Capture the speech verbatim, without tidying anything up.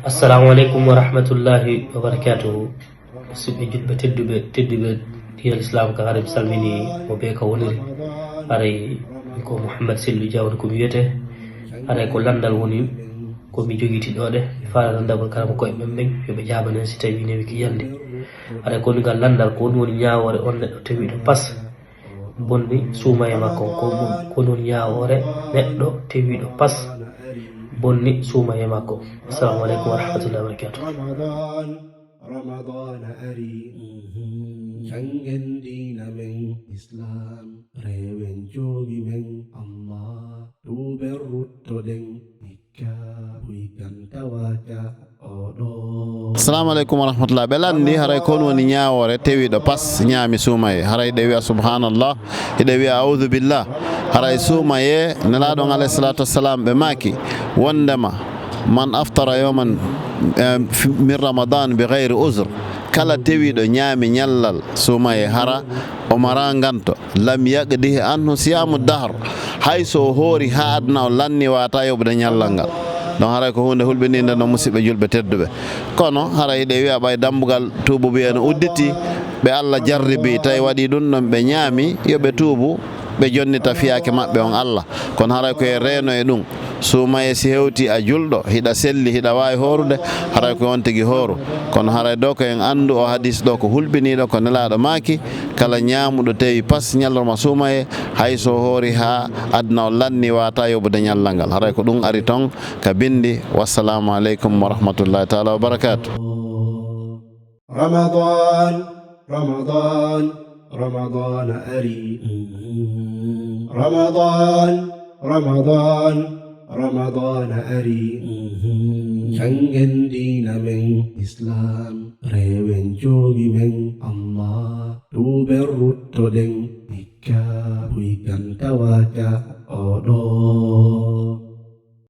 Assalamu aleykum wa rahmatullahi wa barakatuhu. Musidɓe julɓe tedduɓe, tedduɓe diinal Islam, ka haray mi salmini mo bee ka woniri. Haray ko Mouhammad Sellu Dia woni ko mi wiyete. Haray ko lanndal woni ko mi jogiti ɗo de. Mi faala lanndagol karama koye men ɓen, yo ɓe jaabanen si tawi newi ki yalndi. Haray ko woni ngal lanndal, ko woni woni ñaawoore on neɗɗo tawiiɗo pas bonni suumaye makko. Ko woni woni ñaawoore neɗɗo tawiiɗo pas bonni suumaye makko. Assalamu aleykum wa rahmatullahi wa barakatuh. Ramadan, Ramadan ari. Mhm. Janngen diina men Islam, rewen joomi men Allah, tuuben ruttoɗen, hikka buy kan tawaaka oɗo. Assalamu aleykum wa rahmatullah. Ɓe lanndi haray kon woni ñaawoore tawiiɗo pas ñaami suumaye. Haray ɗe wi'a subhanallah, hiɗe wi'a a'udhu billah. Haray suumaye, Nelaaɗo on alayhi salatu wassalam ɓe maaki wondema, man aftara yawman, eh, f-, min Ramadan bi ghayri uzr, kala tawiiɗo ñaami ñallal suumaye hara o maraa nganto, lam yaqdihi anhu siyamu dahr, hay so o hoori haa aduna o lanni waata yoɓude ñallal ngal. Donc haray ko huunde hulɓiniinde no, musidɓe julɓe tedduɓe. Kono haray hiɗe wi'a ɓay dambugal tuubu ɓe no udditi, ɓe Allah jarribi, tawi waɗi ɗum ɗon ɓe ñaami, yo ɓe tuubu, ɓe jonnita fiyaake maɓɓe on Allah. Kono haray ko e reeno e ɗum. Suumaye, si hewti a julɗo, hiɗa selli, hiɗa waawi hoorude, haray ko on tigi hooru. Kono haray ɗo ko en anndu o hadis ɗo ko hulɓiniiɗo, ko Nelaaɗo maaki, kala ñaamuɗo tawi pas ñalorma suumaye, hay so hoori haa aduna o lanni, waata yoɓude ñallal ngal. Haray ko ɗum ari ton ka binndi. Wassalamu aleykum wa rahmatullahi taala wa barakatuh. Ramadan, Ramadan, Ramadan ari. Mhm. Ramadan, Ramadan, Ramadan ari. Mhm. Janngen diina men Islam, rewen joomi men Allah, tuuben ruttoɗen, hikka buy kan tawaaka oɗo.